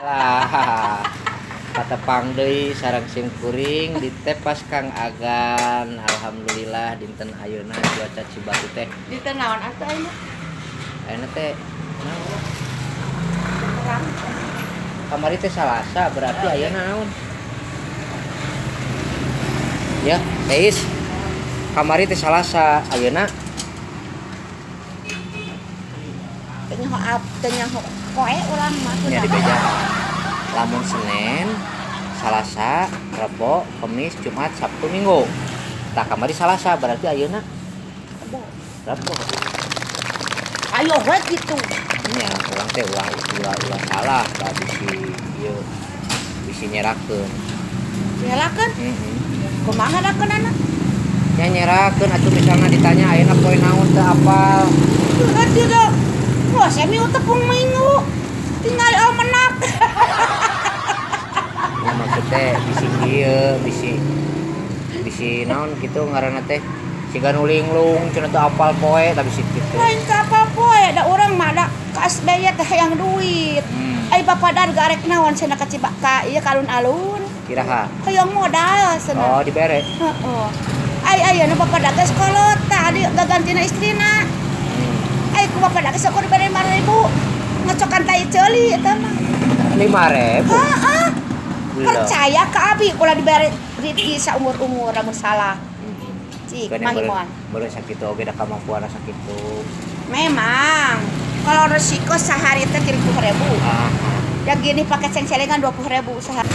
Lah, patepang deui sareng sim kuring ditepas Kang Agan. Alhamdulillah dinten ayeuna cuaca Cibatu teh. Dinten naon atuh ayeuna? Ayeuna teh naon? Kamari teh Salasa, berarti ayeuna naon? Ya, Teis. Kamari teh Salasa, ayeuna teu nyaho teu nyaho poe urang mah. Nya dibeja. Lamun Senin, Salasa, Rebo, Kamis, Jumat, Sabtu, Minggu. Tah kamari Salasa, berarti ayeuna Rebo. Rebo. Ayo we kitu. Nya urang teh ulah ulah ulah salah, da bisi ieu bisi nyerakeun. Nyerakeun? Heeh. Kumaha dakeunana? Nya nyerakeun atuh misalna ditanya ayeuna poe naon teu apal. Heuh teu. Wah, semi tepung minggu. Tinggal almenak. Ya maksudnya bisi kieu, bisi bisi naon kitu ngaranna teh. Siga nu linglung cenah teu apal poe tapi bisi kitu. Lain ka apal poe, da urang mah da ka SBY teh hayang duit. Ai bapak dar garek naon cenah ka Cibaka ieu ka alun-alun. Kiraha. Hayang modal cenah. Oh, dibere. Heeh. Ai ayeuna bapak dar geus kolot tah adi gagantina istrina. Ai ku bapak dar geus ukur dibere 5.000. Ngocokan tai ceuli eta mah. 5.000. Heeh. Percaya ka abi ulah dibere rezeki saumur-umur lamun salah. Cik, mah moal. Boleh sakitu oge da kamampuanna sakitu. Memang kalau resiko sehari teh 30.000. Ah. Ya gini pakai ceng-celengan 20.000 sehari.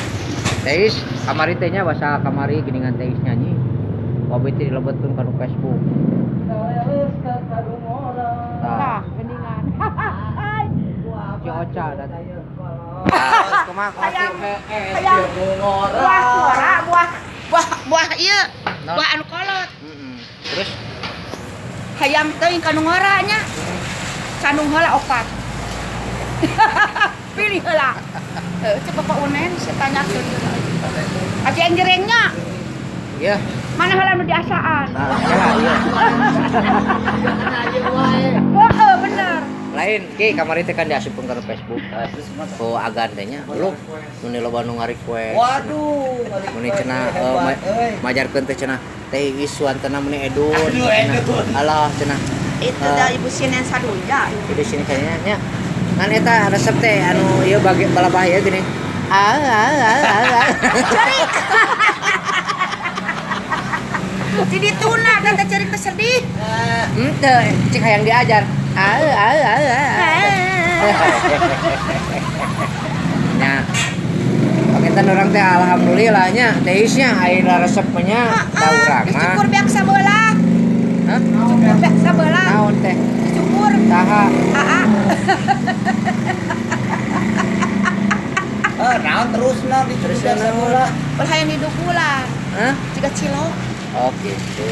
Teis, kamari teh nya basa kamari geuningan Teis nyanyi. Wabe teh dilebetkeun kana Facebook. Tah, geuningan. Si Oca dan kumaha hayang buah ngora, buah buah buah ieu, buah anu kolot. Terus hayang teuing ka nu ngora nya. Candung heula opat. Pilih heula. Heuh, cek Bapak Unen saya tanyakeun. Aja yang jerengnya. Iya. Mana heula nu diasaan? Nah, ya, iya. Heeh, bener. Lain ki kamari teh kan diasupkeun ka Facebook. Ku Agan teh nya. Lu mun loba nu ngarequest. Waduh, mun cenah majarkeun teh cenah teh geus suantena mun edun. Alah cenah. Itu da Ibu Sinen sadunya. Ibu Sinen kayaknya nya. Ngan eta resep teh anu ieu bagi balabah ieu gini. Ah ah ah ah. Cerik. Jadi tuna dan teh cerik teh sedih. Henteu, cik hayang diajar. Ah ah ah ah. Nya. Panginten urang teh alhamdulillah nya teisnya aya resep mah nya da urang mah. Dicukur beak sabelah. Hah? Cukur beak sabelah. Naon teh? Dicukur. Saha? Aa. Naon terusna dicukur beak sabelah. Ulah hayang didukulan. Hah? Jiga cilok. Oh gitu.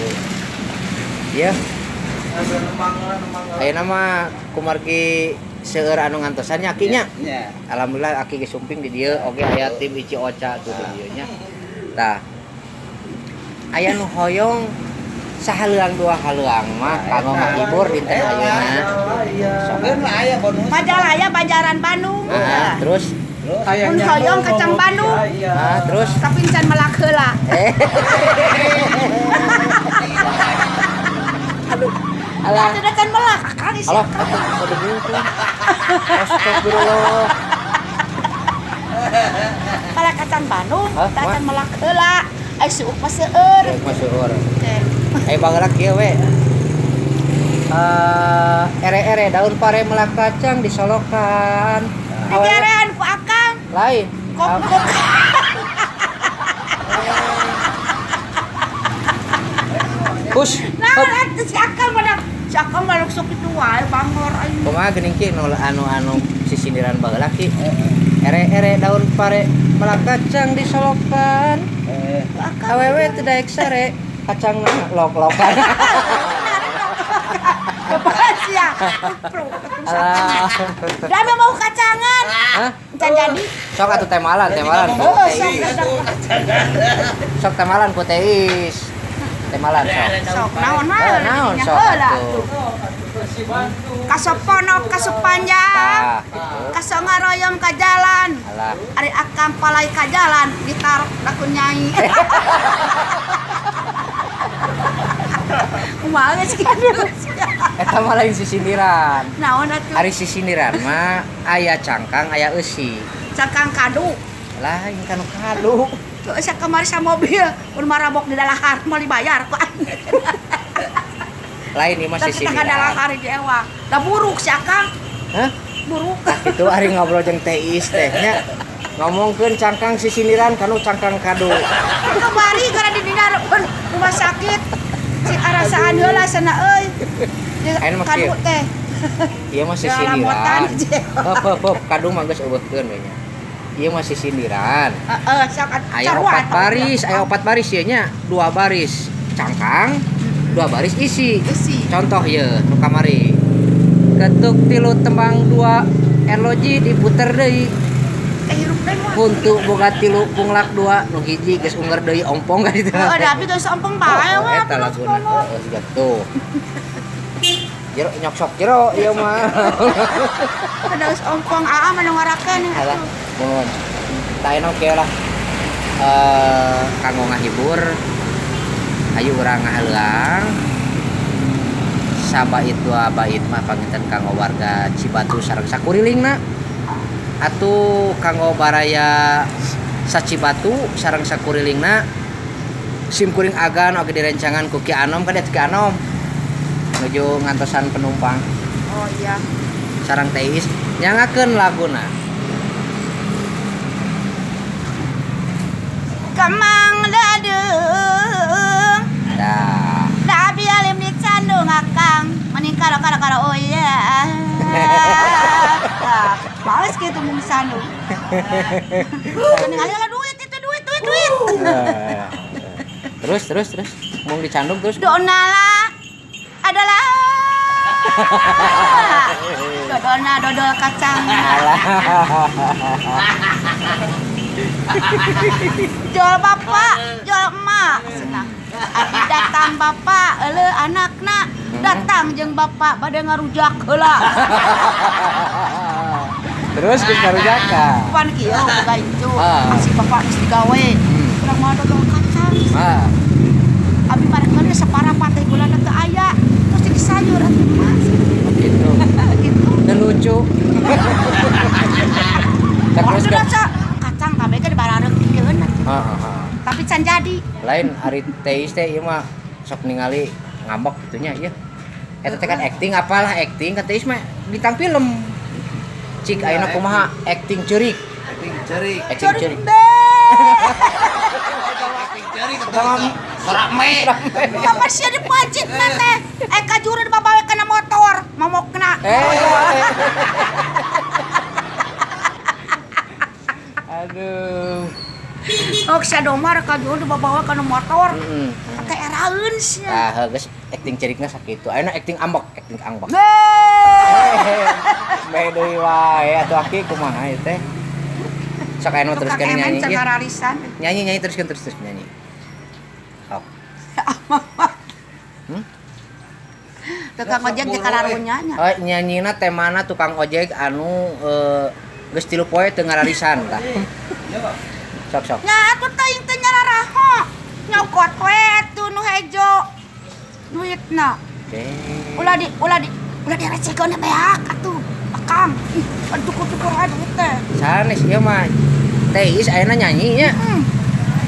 Iya. Ayeuna mah kumargi seueur anu ngantosan nya aki nya. Alhamdulillah aki geus sumping di dieu oge aya tim Ici Oca tuh di dieu nya. Tah. Aya nu hoyong sahaleuang dua haleuang mah kanggo ngahibur dinten ayeuna. Iya, bonus. Majalaya Banjaran Bandung. Ah, terus mun hoyong kacang Bandung. Ah, terus tapi can melak heula. Aduh. Alah. Ada can melak akang isi. Alah, aduh aduh. Astagfirullah. Kalau kacang Bandung, can melak heula. Ai suuk mah seueur. Suuk mah seueur. Ai bagerak kieu we. Ere-ere daun pare melak kacang disolokan. Digerean ku akang. Lain. Kok kok. Push. Nah, atuh si akang mah si akang mah sok kitu wae bangor aing. Kumaha geuning ki nu anu sisindiran baheula ki. Ere-ere daun pare melak kacang disolokan. Awewe teu daek sare, kacang lok-lokan. Bapak sia. Alah. Dame mau kacangan. Hah? Can jadi. Sok atuh temalan, temalan. Sok temalan ku Teis. Temalan sok. Sok naon mah? Naon sok atuh. Kasoponok kasupanjang. Tah, gitu. Kasongaroyong ka jalan. Alah. Ari akang palai ka jalan gitar laku nyai. Kumaha geus kitu. Eta mah lain sisindiran. Naon atuh? Ari sisindiran mah aya cangkang aya eusi. Cangkang kadu. Lain kanu kadu. Tuh asa kamari sa mobil mun marabok di dalahar moal dibayar ku aing. Lain ieu mah sisindiran. Kita dalahar di ewa. Da buruk si akang. Hah? Buruk. Itu ari ngobrol jeung Teh Is teh nya. Ngomongkeun cangkang sisindiran kanu cangkang kadu. Kamari gara di dina rumah sakit. Si arasaan heula sana euy. Kadu teh. Ieu mah sisindiran. Heup heup kadu mah geus eueuhkeun we nya. Ieu mah sisindiran. Heeh, sok aya 4 baris, ieu nya 2 baris cangkang, 2 baris isi. Contoh ieu nu kamari. Ketuk tilu tembang 2 erloji diputer deui. Huntu boga tilu punglak 2 nu hiji geus ungger deui ompong ka ditu. Heeh, da abi geus ompong bae we. Eta laguna heeh siga tuh. Jero nyok sok jero ieu mah. Ada geus ompong aa mah nu ngarakeun. Alah, mun. Tah enak kieu lah. Kanggo ngahibur ayo urang ngaheulang. Sabait dua bait mah panginten kanggo warga Cibatu sareng sakurilingna. Atuh kanggo baraya sacibatu sareng sakurilingna sim kuring agan oge direncangan ku Ki Anom kan Ki Anom nuju ngantosan penumpang. Oh iya. Sareng Teh Is nyangakeun laguna. Kemang dadeung. Dah. Da abi alim dicandung akang mening karo karo karo oh iya. Males gitu mung sandung. Ningali lah duit itu duit. Terus mung dicandung terus. Donala adalah dodolna dodol kacang. Alah. Jual bapak, jual emak. Senang. Abi datang bapak, euleuh anakna datang jeung bapak bade ngarujak heula. Terus geus ngarujakan. Pan kieu boga incu, asih bapak geus digawe. Urang mah dodol kacang. Abi parekeun saparapat teh gulana teu aya. Terus jadi sayur atuh mah. Gitu. Gitu. Teu lucu. Terus kacang kabeh ge dibarareukeun atuh. Heeh. Tapi can jadi. Lain ari Teh Is teh ieu mah sok ningali ngambek kitu nya ieu. Eta teh kan acting apalah acting ka Teh Is mah bintang film. Cik ayeuna kumaha acting ceurik. Acting ceurik. Acting ceurik. Acting ceurik rame. Bapak sia dipacit na teh. Kajurun babawe kana motor, momokna. Aduh. Oh, sia domar kajurun dibawa kana motor. Teh eraeun sia. Tah, geus acting ceurikna sakitu. Ayeuna acting ambek, acting ambek. Bae deui wae atuh aki kumaha ieu teh. Sok ayeuna teruskeun nyanyi. Nyanyi nyanyi teruskeun terus nyanyi. Sok. Tukang ojek di kararunya nya. Oh, nyanyina temana tukang ojek anu geus 3 poe teu ngararisan tah. Sok sok. Nya atuh teuing teh nyararaho. Nyokot we atuh nu hejo. Duitna. Ulah direcekeun beak atuh. Akang. Ih, cukur-cukur aja duit teh. Sanes ieu mah. Teh Is ayeuna nyanyi nya.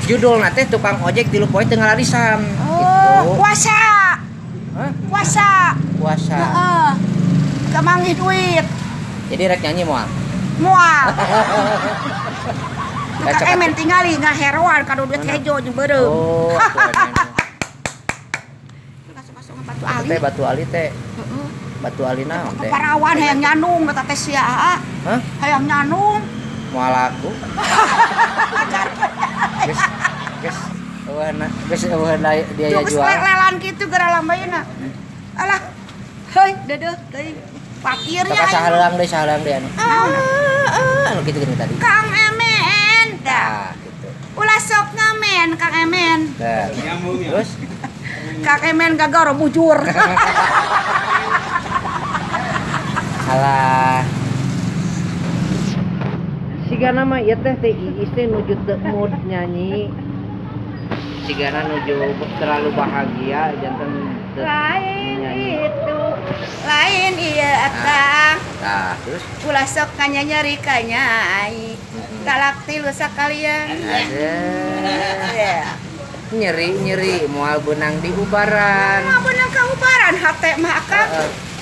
Judulna teh tukang ojek 3 poe teu ngararisan. Oh, gitu. Puasa. Hah? Puasa. Puasa. Heeh. Kemanggih duit. Jadi rek nyanyi moal? Moal. Tukang emen tingali ngaheroan kado duit hejo jeung beureum. Oh, masuk batu ali. Teh batu ali teh. Heeh. Batu ali naon teh? Parawan hayang nyanung eta teh sia. Hah? Hayang nyanung. Moal laku. Geus geus eueuhna geus eueuhna dia jual. Geus lelan kitu geura lambayna. Alah. Heuy, deudeuh teuing. Pakirnya. Sahaleuang deui anu. Anu kitu geuning tadi. Kang Emen tah. Gitu. Ulah sok ngamen Kang Emen. Tah. Terus Kang Emen gagaro bujur. Alah. Si Sigana mah ieu teh teh Iis teh nuju teu mood nyanyi. Sigana nuju terlalu bahagia janten lain nyanyi. Itu lain iya akang. Nah, terus ulah sok kanyanyeri kanyai. Talak tilu sakalian. Ada. Ya. Nyeri-nyeri moal beunang di ubaran. Moal beunang ka ubaran hate mah akang.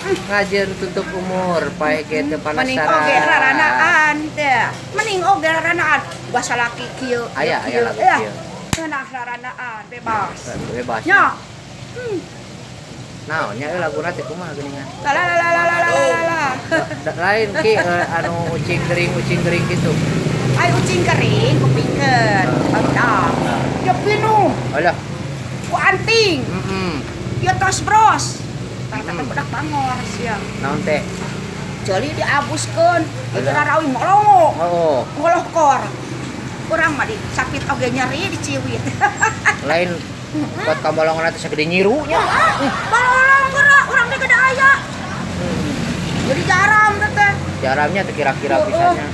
Ngajeun tutup umur pae ge teu Mending panasaran. oge raranaan teh. Mending oge raranaan bahasa laki kieu. Aya aya lagu kieu. Ngeunah raranaan bebas. Bebas. Nya. Naon nya laguna teh kumaha geuningan? La la la la la la la. Lain ki anu ucing gering gitu. Ai ucing kering kupingkeun. Barudak. Ya pinuh. Alah. Ku anting. Heeh. Ya tos bros. Tah budak bangor sia. Naon teh? Ceuli diabuskeun, itu rarawi molongo. Oh. Ngolohkor. Urang mah disakit oge nyeri diciwit. Lain buat kamolongan teh sagede nyiru nya. Balolong geura urang teh gede aya. Jadi jaram teh. Jaramnya teh kira-kira pisannya.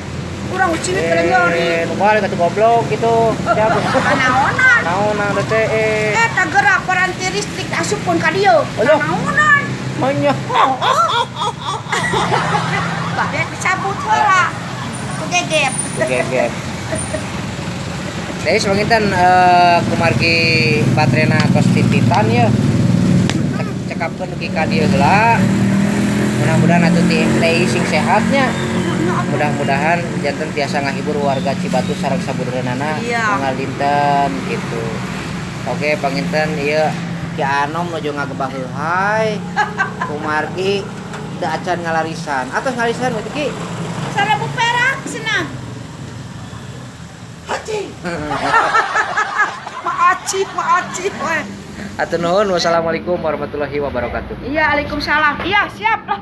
Urang ciwit kada nyeri. Nu balik atuh goblok gitu. Siapa? Naonan. Naonan teh Eta geura paranti listrik asupkeun ka dieu. Naonan. Manya. Babeh dicabut heula. Ku gegep. Ku gegep. Jadi semangitan kumargi baterena tos tititan ya. Cekapkeun dugi ka dieu heula. Mudah-mudahan atuh ti sing sehatnya. Mudah-mudahan janten tiasa ngahibur warga Cibatu sareng sabudereunana unggal dinten gitu. Oke, panginten ieu Ki Anom nuju ngagebah heuhai. Kumargi teu acan ngalarisan. Atos ngalarisan we Ki. 1000 perak cenah. Haji. Maaci, maaci we. Hatur nuhun, wassalamualaikum warahmatullahi wabarakatuh. Iya, waalaikumsalam. Iya, siap lah.